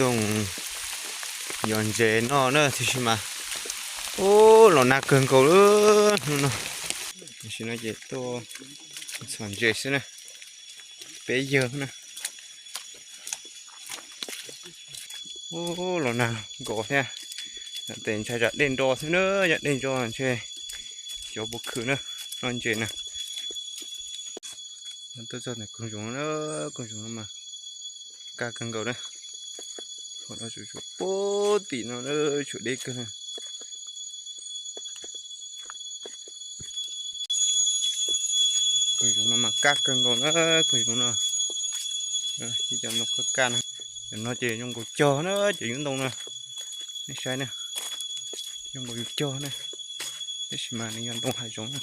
tuaj mus yos ntses noj na, tiam sis mas ub los nag kawg nkaus lawm hnub no. Tam sim no ces tuaj txhom ntses xwb na, peb yawg na. Ub los nag nkaus thiab, tes ntshai tsam dej nro xwb na, yog dej nro ntshe cov puas khwv na, noj ntses na. Tuaj txog ntawm koog zoov na, koog zoov no mas kaj kawg nkaus na. Qhov no tsuas tsuas puag tim no na, tshuav deb kawg na. Koog zoov no mas kaj kawg nkaus na, koog zoov no. Ib cov ntoo kaj kaj na. Cov no ces zoo nkaus cog na, cov yub ntoo na. Nej saib na, zoo nkaus yus cog na, tab sis mas nws yog ntoo hav zoov na.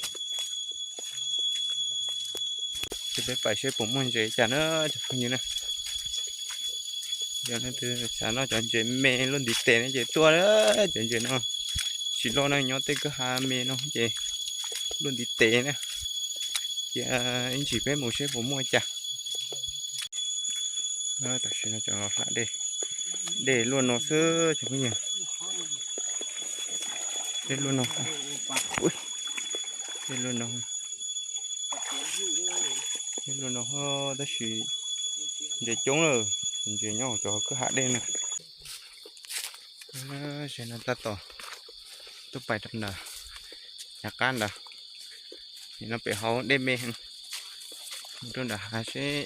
Ces peb pais seb puas muaj ntses cas na cov phooj ywg na. Yog leej twg xav noj cov ntses me luaj ntiv tes no ces tuaj, cov ntses no tsis loj na, nyob tej kwj ha me no ces luaj ntiv tes na. Ces ib ntsis peb mus seb puas muaj cas. Tam sim no cov los hla dej, dej luaj no xwb cov phooj ywg. Dej luaj no, dej luaj no, dej luaj no tab sis ntses coob lawm, ntses nyob cov kwj ha dej na. Tam no tab tom tuaj pais rau nram yav qab ntawd, nim no pem hauv dej me heev. Mus rau nram hav seb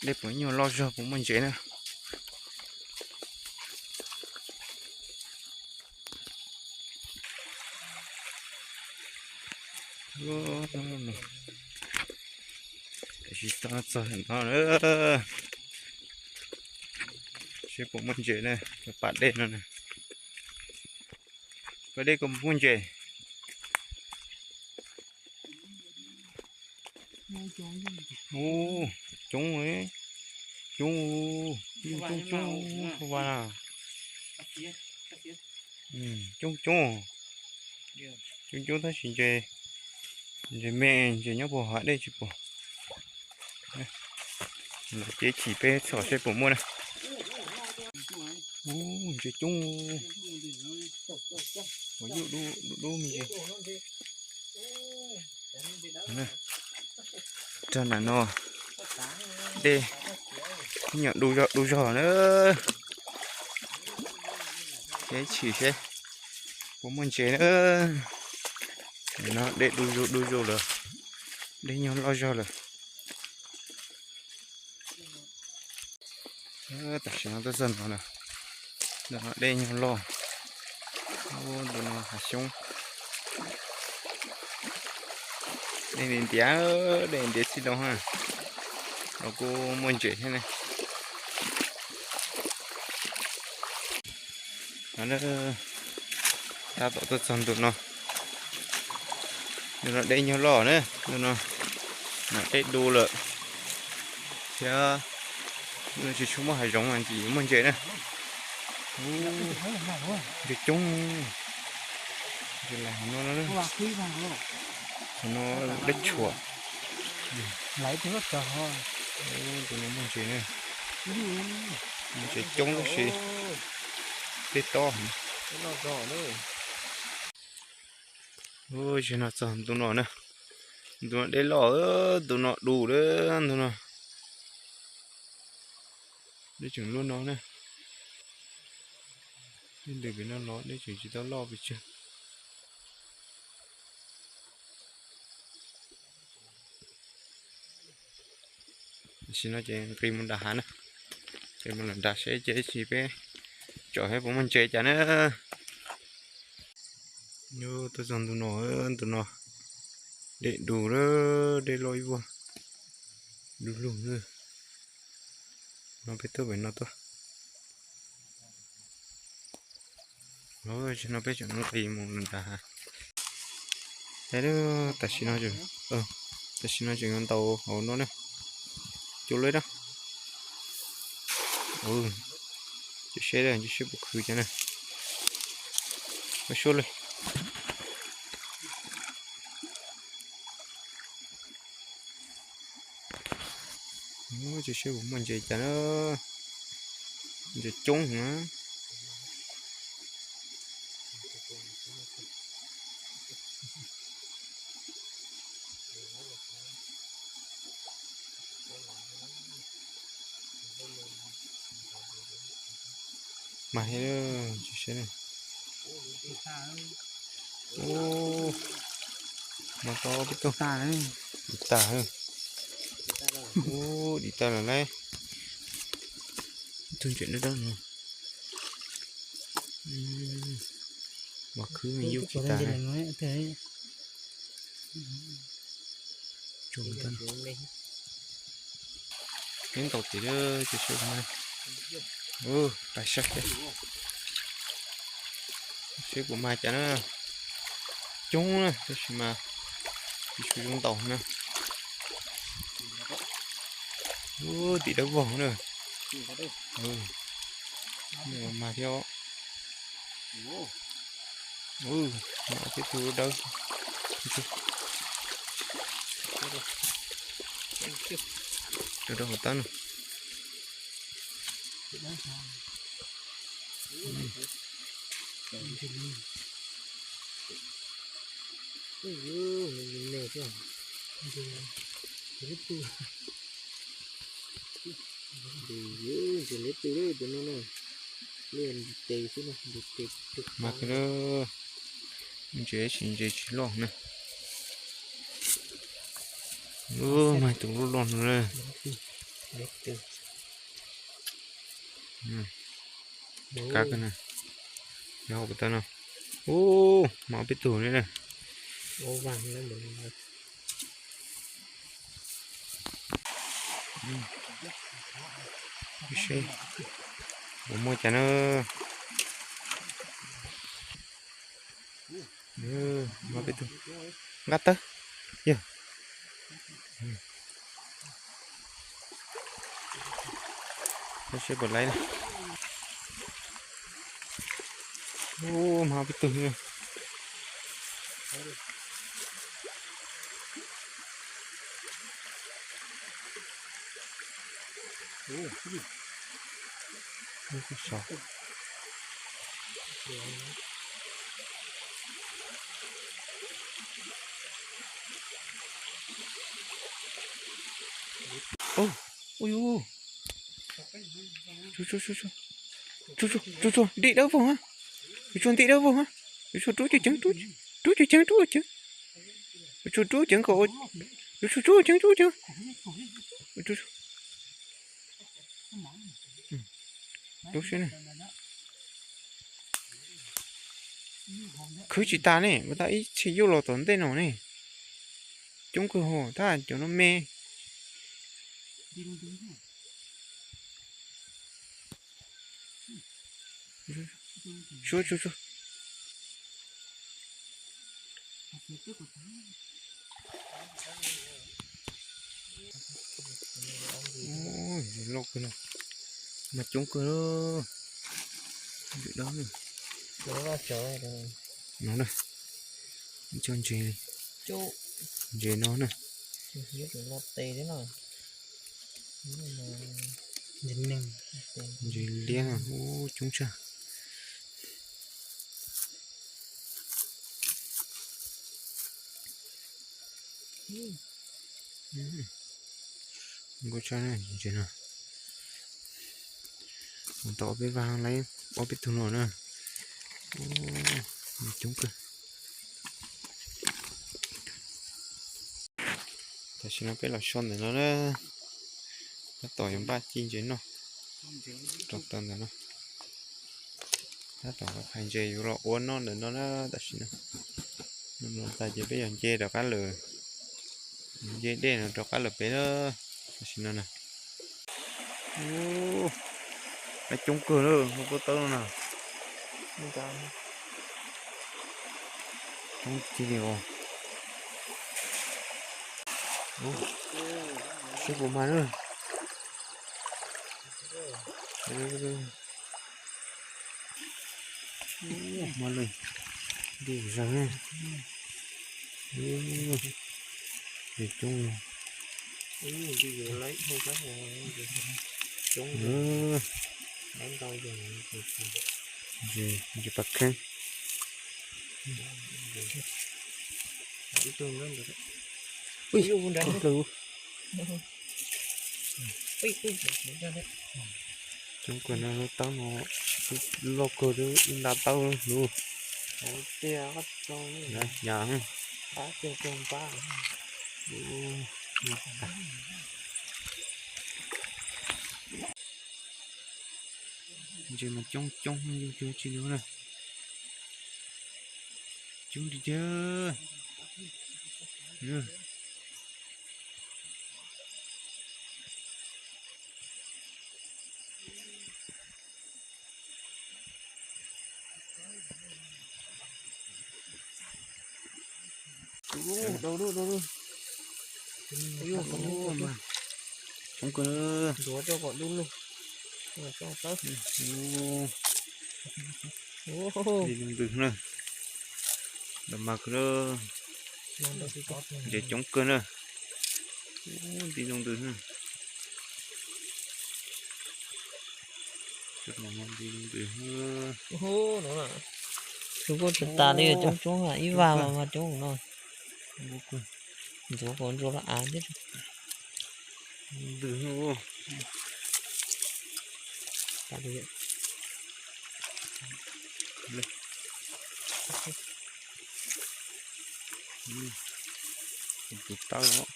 dej puas nyuag loj zog puas muaj ntses na. Tam sim txog no seb puas muaj ntses na, cov pas dej no na. Pas dej koj muaj ntses. Ub, coob, coob, coob, coob, coob, coob, coob, coob coob tab sis ntses, ntses me, ntses nyob puag hav dej tsis pom. Los ces chim peb txhom seb puas muaj na. Ub, ntses coob, ua yuj dub dub me ntses. Rau nram no dej nyuam du zog du zog na. Ces chim seb puas muaj ntses na. No dej du zog du zog lawm, dej nyuag loj zog lawm. Tam sim no tuaj txog no na, ntu no dej nyuag loj, ntu no hav xyoob. Dej ntiav, dej ntiav txij loo ha, los kuj muaj ntses thiab ne. Tab tom tuaj txog ntu no, ntu no dej nyuag loj na, ntu no mam dej du lawm thiab. Ntu no tsis tshua muaj hav zoov mas tsis muaj ntses na. Ntses coob, ntses lais hauv no, hauv no dej tshuam, tus no muaj ntses na. Ntses coob tab sis dej tob. Ub, zaum no txog ntu no na, ntu no dej loj, ntu no du lawm, ntu no dej tseem luaj no na. Dej ntws pem no los dej tseem tsis tau loj pes tsawg. Tam sim no ces nqis mus nram hav na, nqis mus nram hav seb ces ib chim peb tsom seb puas muaj ntses cas na. Tuaj txog ntu no, ntu no dej du lawm, dej loj ib vuag, du lug. No peb tuaj pem no tuaj. Tam sim no peb tseem nqis mus nram hav. Tam sim no, tam sim no tseem yuav ntaus hauv no na. Cua leb na. Ces seb, ces seb puas khwv cas na. Ua suab lawm. Ces seb puas muaj ntses cas na. Coob na. Mas tsis seb ne. Ub, mas tau peb tug. Dim tag, ub, dim tag lawm lauj. Ib tug ntses dawb dawb no. Mas khwb me yuj tsis tag. Peb ntaus tim, ub, pais saib seb, seb puas mag cas na. Coob na tab sis mas tsis tshua zoo ntaus na. Ub, tim dawb vog na. Mag thiab. Ub, peb tug dawb. Rau hauv tawb no. Mas ntses tsis, ntses tsis loj na. Ub, mas tus loj loj no na. Kab na, yog hauv ko taw no. Ub, mas ob peb tug li na. Seb puas muaj cas na. Mas ob peb tug nqaj tawb yog. Seb puas laib na. Ub, mas ob peb tug. Ub, ub, ub, tsuag tsuag, nti dawb vog, tsuag tsuag nti dawb vog, tsuag tsuag rub cawv ceev, rub cawv ceev, rub cawv ceev, tsuag tsuag rub cawv nkaus, tsuag tsuag rub cawv ceev, rub cawv, rub seb na. Khwb tsis tas ne, ua tau ib txhia yuj los tom ntej no ne. Coob kawg hos, thaj cov no me. Tsuag tsuag tsuag. Ub, loj kawg no, mas coob kawg, ntses dawb no na, ib co ntses li, ntses no na. Ntses liab no, ub, coob tshaj. Nkauj tshaj ntses no. Mus tau ob peb vaj laib ob peb tug no na. Coob kawg. Tam sim no peb los so ntawm no na. Tab tom yuav npaj ci ntses noj rau taw ntawm no. Tab tom qhais ntses yuav los ua noj ntawm no na. Tam sim no no tas ces peb yuav nce rov qab lawm, nce dej no rov qab lawm pem na. Tam sim no na, ub, coob kawg na, hauv pob tawb no na. Coob tiag li os. Seb puas mag na. Mag li, nti zog na. Coob. Ntses pas kheeb. Ui, coob plaws. Coob kawg no, lub taub no loj kawg, ib nta taub lub hnub. Hnyav. Ntses mas coob coob, yeej tsis lub na. Coob tiag tiag. Coob kawg. Ntws na. Ntws mas kawg na. Ntses coob kawg na. Nti zoo ntws na. Ntws. Kuj tsis tas li, coob coob, ib vag mas coob no. Ntxuav kom ntsuag los av thiab. Ntws. Tus tawb,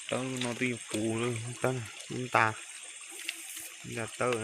tawb no twb yuav puv lawm, tawb ntas, ntas tawb.